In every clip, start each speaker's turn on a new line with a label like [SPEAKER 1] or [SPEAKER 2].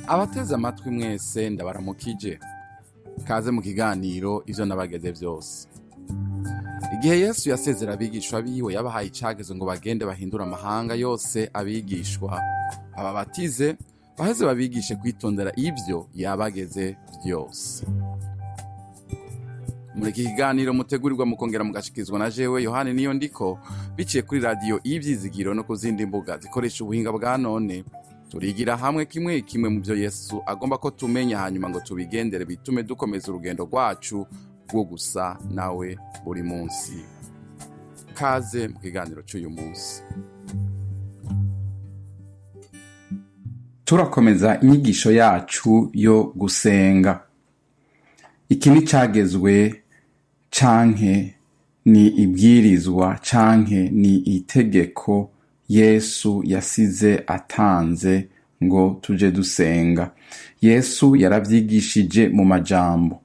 [SPEAKER 1] Abateze amatwi mwese, ndabaramukije. Kaze mu kiganiro Ivyo Nabageze Vyose. Igihe Yesu yasezera abigishwa biwe, yabahaye icagezo ngo bagende bahindure amahanga yose abigishwa, ababatize, baheze babigishe kwitondera ivyo yabageze vyose. Muri iki kiganiro mutegurirwa mukongera mugashikirizwa na jewe Yohani Niyo Ndiko, biciye kuri Radiyo Ivyizigiro no ku zindi mbuga zikoresha ubuhinga bwa none, turigira hamwe kimwe kimwe mu byo Yesu agomba ko tumenya, hanyuma ngo tubigendere, bitume dukomeza urugendo rwacu rwo gusa nawe buri munsi. Kaze mu kiganiro cy'uyu munsi.
[SPEAKER 2] Turakomeza inyigisho yacu yo gusenga. Iki ni cagezwe canke ni ibwirizwa canke ni itegeko Yesu yasize atanze ngo tuje dusenga. Yesu yaravyigishije mu majambo,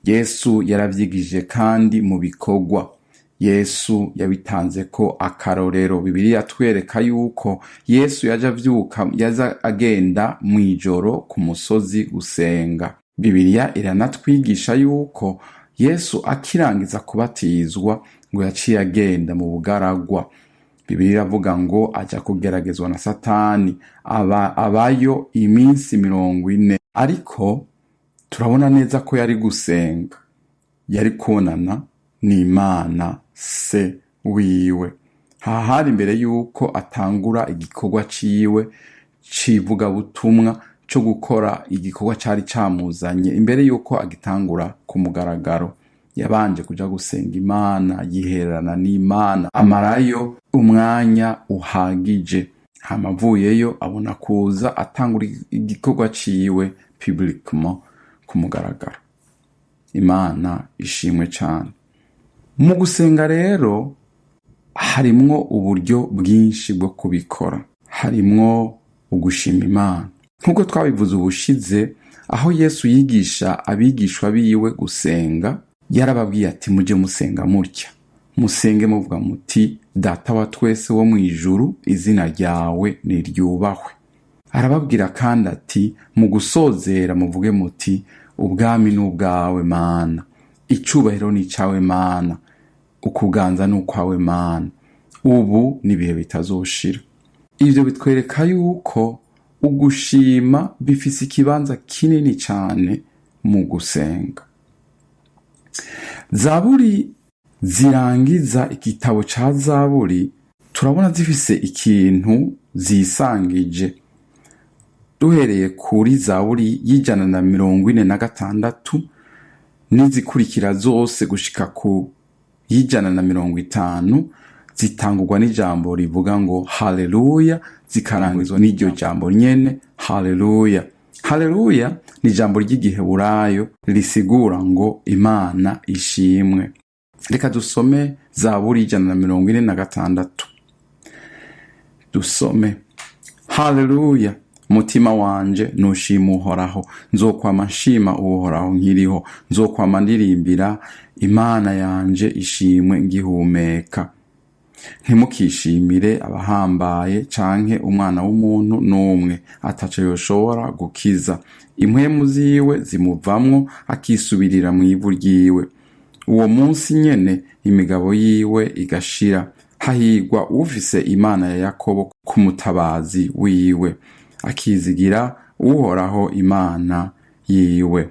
[SPEAKER 2] Yesu yaravyigishije kandi mu bikorwa. Yesu yabitanze ko akarorero. Bibiliya atwereka yuko Yesu yaja avyuka, yaza agenda mw'ijoro ku musozi gusenga. Bibiliya iranatwigisha yuko Yesu akirangiza kubatizwa ngo yaciye agenda mu bugaragwa. Bibiliya iravuga ngo aja kugeragezwa na Satani, aba abayo iminsi 40. Ariko turabona neza ko yari gusenga, yari kubonana n'Imana Se wiwe. Aha hari imbere yuko atangura igikorwa ciwe c'ivugabutumwa, co gukora igikorwa cari camuzanye. Imbere yuko agitangura ku mugaragaro, yabanje kuja gusenga Imana, yihererana n'Imana, amarayo umwanya uhagije. Hama avuyeyo abona kuza atangura igikorwa ciwe publiquement, ku mugaragaro. Imana ishimwe cane. Mu gusenga rero harimwo uburyo bwinshi bwo kubikora, harimwo ugushima Imana nk'uko twabivuze ubushize. Aho Yesu yigisha abigishwa biwe gusenga, yarababwiye ati: "Mujye musenga mutya, musenge muvuga muti: Data wa twese wo mu ijuru, izina ryawe niryubahwe." Arababwira kandi ati: "Mu gusozera muvuge muti: Ubwami ni ubwawe Mana, icubahiro ni icawe Mana, ukuganza ni ukwawe Mana, ubu n'ibihe bitazoshira." Ivyo bitwereka yuko ugushima bifise ikibanza kinini cane mu gusenga. Zaburi zirangiza igitabo ca Zaburi turabona zifise ikintu zisangije. Duhereye kuri Zaburi y'146 n'izikurikira zose gushika ku y'150, zitangurwa n'ijambo rivuga ngo "Haleluya", zikarangizwa n'iryo jambo nyene "Haleluya". Haleluya ni ijambo ry'Igiheburayo risigura ngo "Imana ishimwe". Reka dusome Zaburi y'146, dusome: Haleluya! Mutima wanje nushima Uhoraho. Nzokwama nshima Uhoraho nkiriho, nzokwama ndirimbira Imana yanje ishimwe ngihumeka. Ntimukishimire abahambaye canke umwana w'umuntu n'umwe ataco yoshobora gukiza. Impwemu ziwe zimuvamwo, akisubirira mw'ivu ryiwe. Uwo munsi nyene imigabo yiwe igashira. Hahigwa ufise Imana ya Yakobo k'umutabazi wiwe, akizigira Uhoraho Imana yiwe.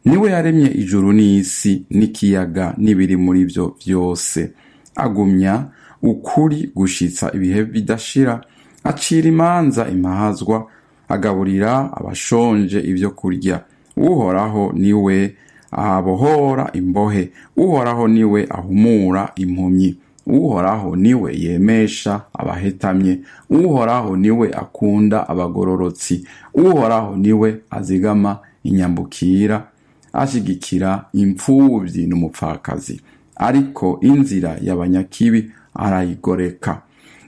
[SPEAKER 2] Niwe yaremye ijuru n'isi n'ikiyaga n'ibiri muri vyo vyose. Agumya ukuri gushitsa ibihe bidashira. Acira imanza impahazwa, agaburira abashonje ibyo kurya. Uhoraho niwe abohora imbohe, Uhoraho niwe ahumura impumyi, Uhoraho niwe yemesha abahetamye, Uhoraho niwe akunda abagororotsi, Uhoraho niwe azigama inyambukira, ashigikira imfubyi n'umupfakazi, ariko inzira y'abanyakibi arayigoreka.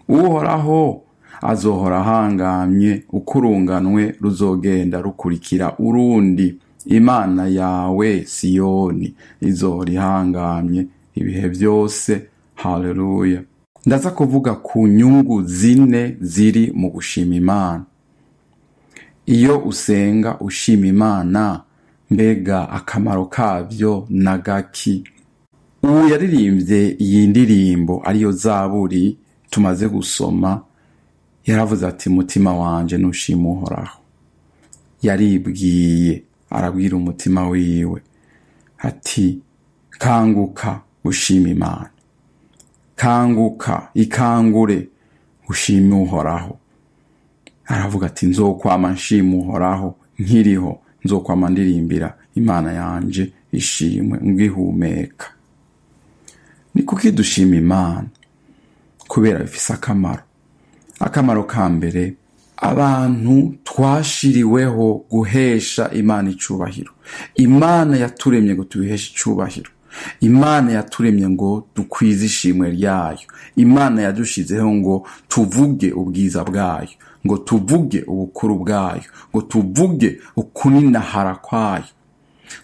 [SPEAKER 2] Uhoraho azohora ahangamye, ukurunganwe ruzogenda rukurikira urundi. Imana yawe Siyoni izohora ihangamye ibihe byose. Haleluya! Ndaza kuvuga ku nyungu zine ziri mu gushima Imana. Iyo usenga ushima Imana, mbega akamaro kavyo nagaki? Uwu yaririmbye iyi ndirimbo, ariyo Zaburi tumaze gusoma, yaravuze ati: "Mutima wanje, nushima Uhoraho." Yaribwiye, arabwira umutima wiwe ati: "Kanguka ushima Imana, kanguka, ikangure ushime Uhoraho." Aravuga ati: "Nzokwama nshima Uhoraho nkiriho, nzokwama ndirimbira Imana yanje ishimwe ngihumeka." Ni kuki dushima Imana? Kubera bifise akamaro. Akamaro ka mbere, abantu twashiriweho guhesha Imana icubahiro. Imana yaturemye ngo tubiheshe icubahiro. Imana yaturemye ngo dukwize ishimwe ryayo. Imana yadushizeho ngo tuvuge ubwiza bwayo, ngo tuvuge ubukuru bwayo, ngo tuvuge ukuninahara kwayo,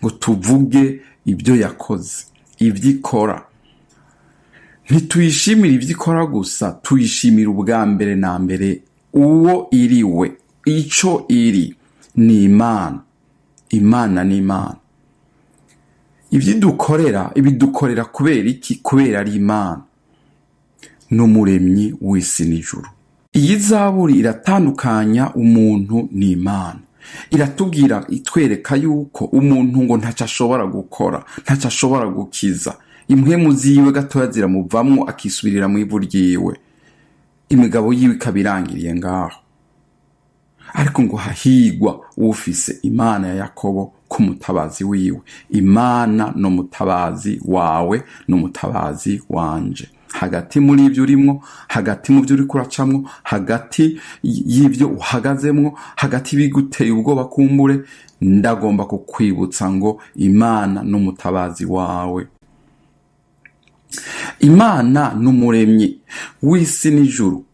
[SPEAKER 2] ngo tuvuge ibyo yakoze, ibyo ikora. Ntituyishimira ibyo ikora gusa, tuyishimira ubwa mbere na mbere uwo iriwe, ico iri. Ni Imana. Imana ni Imana. Ibyo idukorera, ibidukorera kubera iki? Kubera ari Imana n'umuremyi w'isi n'ijuru. Iyi zaburi iratandukanya umuntu n'Imana. Iratubwira, itwereka yuko umuntu ngo ntacyo ashobora gukora, ntacyo ashobora gukiza. Impwemu ziwe gatoya ziramuvamwo, akisubirira mu ivu ryiwe, imigabo yiwe ikaba irangiriye ngaho. Ariko ngo hahigwa ufise Imana ya Yakobo k'umutabazi wiwe. Imana ni umutabazi wawe, ni umutabazi wanje. Hagati muri ibyo urimwo, hagati mu byo uriko uracamwo, hagati y'ibyo uhagazemwo, hagati biguteye ubwoba kumbure, ndagomba kukwibutsa ngo Imana ni umutabazi wawe. Imana ni umuremyi w'isi n'ijuru.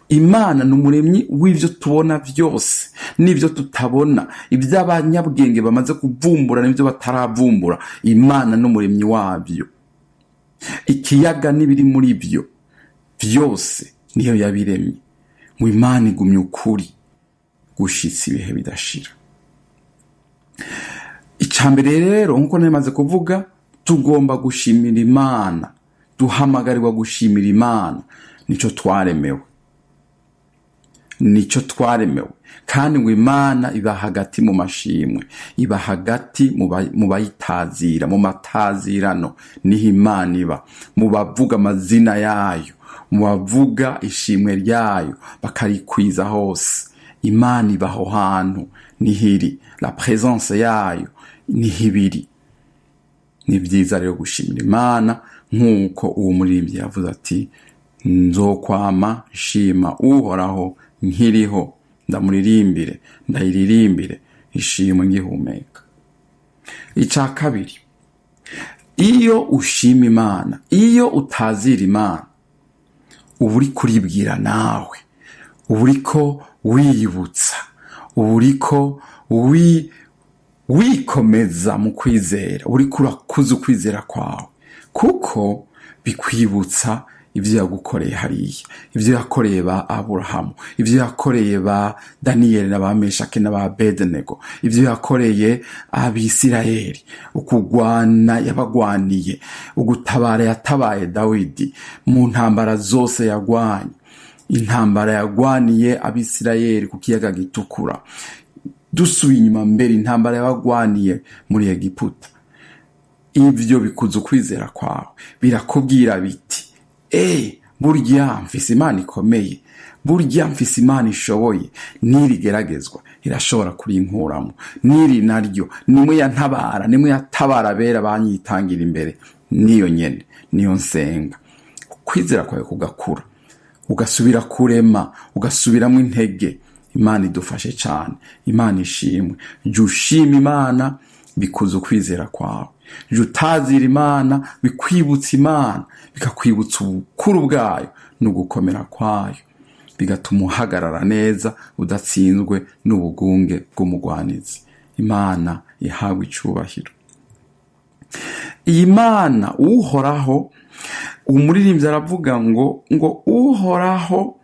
[SPEAKER 2] Imana ni umuremyi w'ibyo tubona byose n'ibyo tutabona, iby'abanyabwenge bamaze kuvumbura n'ibyo bataravumbura. Imana ni umuremyi wabyo. Ikiyaga n'ibiri muri byo byose niyo yabiremye. Ngo Imana igumye ukuri gushitsa ibihe bidashira. Icambere rero, nk'uko nari kuvuga, tugomba gushimira Imana. Duhamagarirwa gushimira Imana, nico twaremewe, nico twaremewe. Kandi ngo Imana iba hagati mu mashimwe, iba hagati mu bayitazira, mu matazirano niho Imana iba, mu bavuga amazina yayo, mu bavuga ishimwe ryayo bakarikwiza hose. Imana iba aho hantu, niho iri, la présence yayo niho ibiri. Ni byiza rero gushimira Imana, nk'uko uwo muririmbyi yavuze ati: "Nzokwama nshima Uhoraho nkiriho, ndamuririmbire, ndayiririmbire ishimwe ngihumeka." Icya kabiri, iyo ushima Imana, iyo utazira Imana, uba uri kuribwira nawe, uba uriko wiyibutsa, uba uriko wikomeza mu kwizera, uriko urakuza ukwizera kwawe, kuko bikwibutsa ibyo yagukoreye hariya, ibyo yakoreye ba Aburahamu, ibyo yakoreye ba Daniyeli na ba Meshake na ba Bedenego, ibyo yakoreye Abisirayeli, ukugwana yabagwaniye, ugutabara yatabaye Dawidi mu ntambara zose yagwanye, intambara yagwaniye Abisirayeli ku Kiyaga Gitukura, dusubiye inyuma mbere, intambara yabagwaniye muri Egiputa. Ibyo bikuza ukwizera kwawe, birakubwira biti: "Burya mfise Imana ikomeye, burya mfise Imana ishoboye. N'irigeragezwa irashobora kurinkuramo, n'iri naryo nimwe yantabara, nimwe yatabara abera banyitangira imbere, niyo nyene niyo nsenga." Ukwizera kwawe kugakura, ugasubira kurema, ugasubiramo intege. Imana idufashe cyane, Imana ishimwe. Jya ushima Imana, bikuza ukwizera kwawe. Jya utazira Imana, bikwibutsa Imana, bikakwibutsa ubukuru bwayo no gukomera kwayo, bigatuma uhagarara neza udatsinzwe n'ubugunge bw'umugwanizi. Imana ihabwa icubahiro. Iyi Mana Uhoraho, umuririmbyi aravuga ngo Uhoraho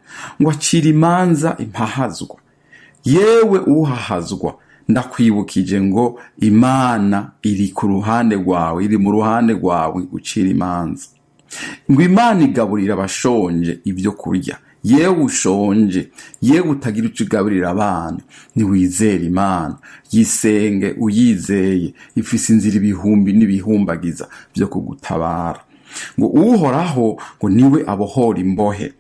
[SPEAKER 2] ngo acira imanza impahazwa. Yewe uhahazwa, ndakwibukije ngo Imana iri ku ruhande rwawe, iri mu ruhande rwawe gucira imanza. Ngo Imana igaburira abashonje ibyo kurya. Yewe ushonje, yewe utagira icyo ugaburira abana, ntiwizere Imana, yisenge uyizeye, ifise inzira ibihumbi n'ibihumbagiza byo kugutabara. Ngo Uhoraho ngo niwe abohora imbohe,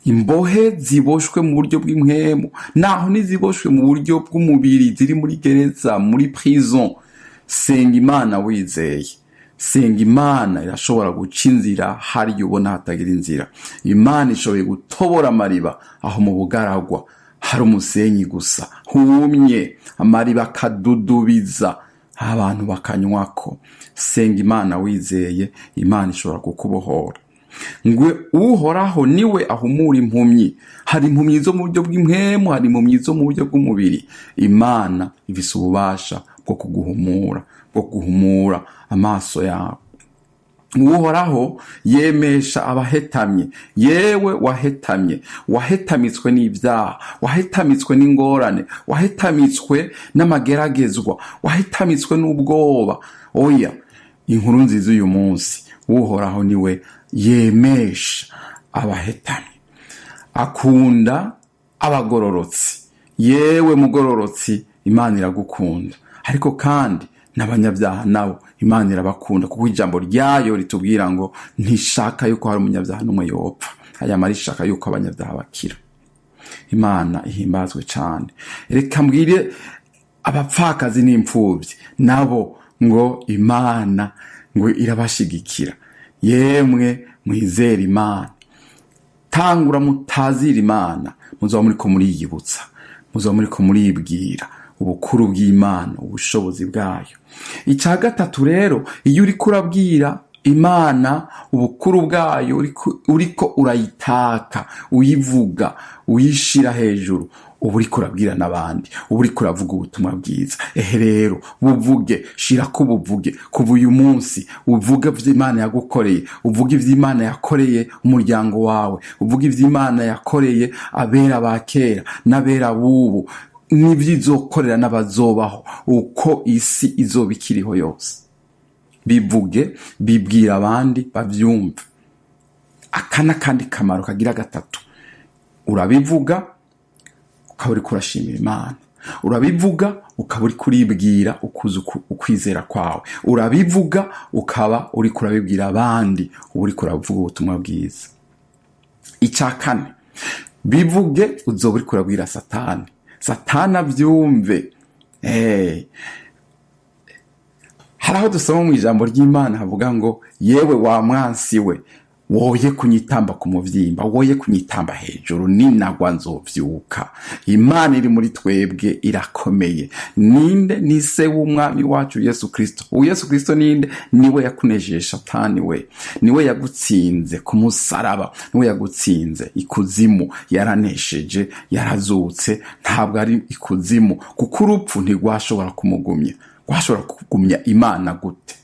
[SPEAKER 2] imbohe ziboshwe mu buryo bw'impwemu, naho ntiziboshwe mu buryo bw'umubiri, ziri muri gereza, muri prison. Senga Imana wizeye, senga Imana, irashobora guca inzira hariya ubona hatagira inzira. Imana ishoboye gutobora amariba aho mu bugaragwa hari umusenyi gusa humye, amariba akadudubiza, abantu bakanywako. Senga Imana wizeye, Imana ishobora kukubohora. Ngo Uhoraho niwe ahumura impumyi. Hari impumyi zo mu buryo bw'impwemu, hari impumyi zo mu buryo bw'umubiri. Imana ifise ububasha bwo kuguhumura, bwo guhumura amaso yawe. Uhoraho yemesha abahetamye. Yewe wahetamye, wahetamitswe n'ibyaha, wahetamitswe n'ingorane, wahetamitswe n'amageragezwa, wahetamitswe n'ubwoba, oya, inkuru nziza uyu munsi, Uhoraho niwe yemesha abahetamye. Akunda abagororotsi. Yewe mugororotsi, Imana iragukunda, ariko kandi n'abanyabyaha nabo Imana irabakunda, kuko ijambo ryayo ritubwira ngo ntishaka yuko hari umunyabyaha n'umwe yopfa, ayamara ishaka yuko abanyabyaha bakira. Imana ihimbazwe cyane. Reka mbwire abapfakazi n'imfubyi nabo ngo Imana ngo irabashigikira. Yemwe mwizere Imana, tangura mutazira Imana, muzaba muriko muriyibutsa, muzaba muriko muribwira ubukuru bw'Imana, ubushobozi bwayo. Icya gatatu rero, iyo uriko urabwira Imana ubukuru bwayo, uriko urayitaka, uyivuga, uyishira hejuru, uba uriko urabwira n'abandi, uba uriko uravuga ubutumwa bwiza. Ehe rero buvuge, shira ko buvuge. Kuva uyu munsi uvuge ivyo Imana yagukoreye, uvuge ivyo Imana yakoreye umuryango wawe, uvuge ivyo Imana yakoreye abera ba kera n'abera b'ubu, n'ibyo izokorera n'abazobaho uko isi izoba ikiriho yose. Bivuge, bibwira abandi bavyumve. Aka n'akandi kamaro kagira gatatu: urabivuga ukaba uriko urashimira Imana, urabivuga ukaba uriko uribwira ukuza ukwizera kwawe, urabivuga ukaba uriko urabibwira abandi, uba uriko uravuga ubutumwa bwiza. Icya kane, bivuge uzoba uriko urabwira Satani, Satani avyumve. Hari aho dusoma mu ijambo ry'Imana havuga ngo: "Yewe wa mwansi we, woye kunyitamba ku muvyimba, woye kunyitamba hejuru, ninagwa nzovyuka." Imana iri muri twebwe irakomeye. Ninde? Ni Se w'Umwami wacu Yesu Kristo. Ubu Yesu Kristo ninde? Niwe yakunejeje Satani we, niwe yagutsinze ku musaraba, niwe yagutsinze ikuzimu, yaranesheje, yarazutse, ntabwo ari ikuzimu, kuko urupfu ntirwashobora kumugumya. Rwashobora kugumya Imana gute?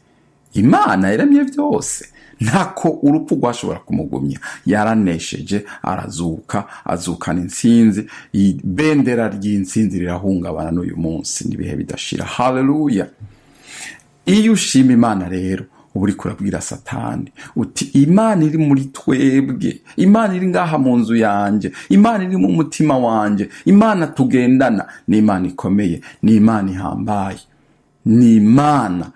[SPEAKER 2] Imana yaremye byose, ntako urupfu rwashobora kumugumya. Yaranesheje, arazuka, azukana intsinzi. Ibendera ry'intsinzi rirahungabana n'uyu munsi n'ibihe bidashira. Haleluya! Iyo ushima Imana rero, uba uriko urabwira Satani uti: "Imana iri muri twebwe, Imana iri ngaha mu nzu yanjye, Imana iri mu mutima wanjye, Imana tugendana ni Imana ikomeye, ni Imana ihambaye, ni Imana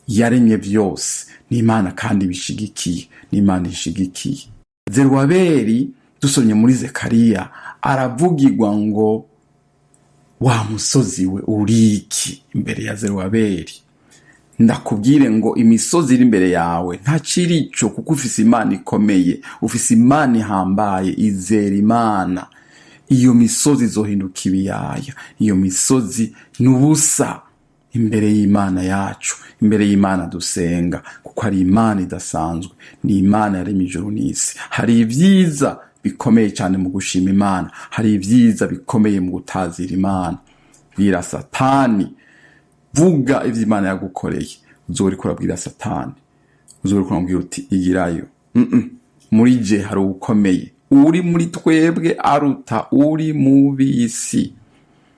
[SPEAKER 2] yaremye byose, ni Imana kandi bishigikiye, ni Imana ishigikiye." Zerubabeli, dusomye muri Zekariya, aravugirwa ngo: "Wa musozi we, uriki imbere ya Zerubabeli?" Ndakubwire ngo imisozi iri imbere yawe ntacirico, kuko ufise Imana ikomeye, ufise Imana ihambaye. Izera Imana, iyo misozi izohinduka ibiyaya. Iyo misozi ni ubusa imbere y'Imana yacu, imbere y'Imana dusenga, kuko ari Imana idasanzwe, ni Imana yaremye ijuru n'isi. Hari ibyiza bikomeye cyane mu gushima Imana, hari ibyiza bikomeye mu gutazira Imana. Bwira Satani, vuga ivyo Imana yagukoreye, uzoba uriko urabwira Satani, uzoba uriko uramubwira uti: "Igirayo." Muri je hari uwukomeye, uri muri twebwe aruta uri mu bisi.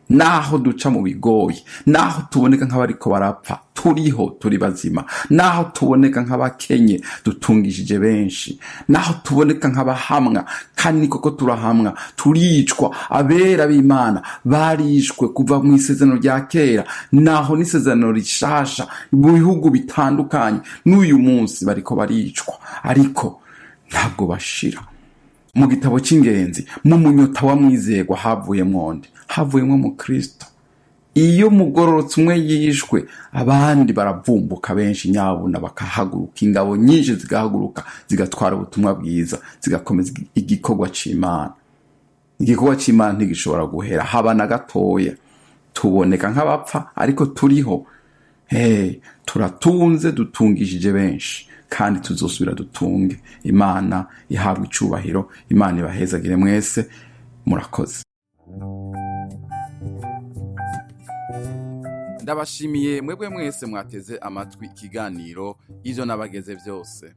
[SPEAKER 2] Naho duca mu bigoye, naho tuboneka nk'abariko barapfa, turiho, turi bazima. Naho tuboneka nk'abakenye, dutungishije benshi. Naho tuboneka nk'abahamwa, kandi koko turahamwa, turicwa. Abera b'Imana barishwe kuva mu isezerano rya kera, naho n'isezerano rishasha, mu bihugu bitandukanye n'uyu munsi bariko baricwa, ariko ntabwo bashira. Mu gitabo cy'ingenzi, mu munyota wa Mwizerwa havuyemwo nde? Havuyemwo mu Kristo. Iyo mugororotse umwe yishwe, abandi baravumbuka benshi nyabuna, bakahaguruka, ingabo nyinshi zigahaguruka, zigatwara ubutumwa bwiza, zigakomeza igikorwa c'Imana. Igikorwa c'Imana ntigishobora guhera haba na gatoya. Tuboneka nk'abapfa, ariko turiho. Hey, turatunze, dutungishije benshi, kandi tuzosubira dutunge. Imana ihabwa icubahiro. Imana ibahezagire mwese. Murakoze.
[SPEAKER 1] Ndabashimiye mwebwe mwese mwateze amatwi ikiganiro Ivyo Nabageze Byose.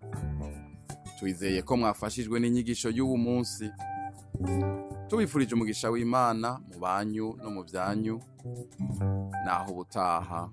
[SPEAKER 1] Twizeye ko mwafashijwe n'inyigisho y'uwu munsi. Tubifurije umugisha w'Imana mu banyu no mu byanyu. Naho ubutaha.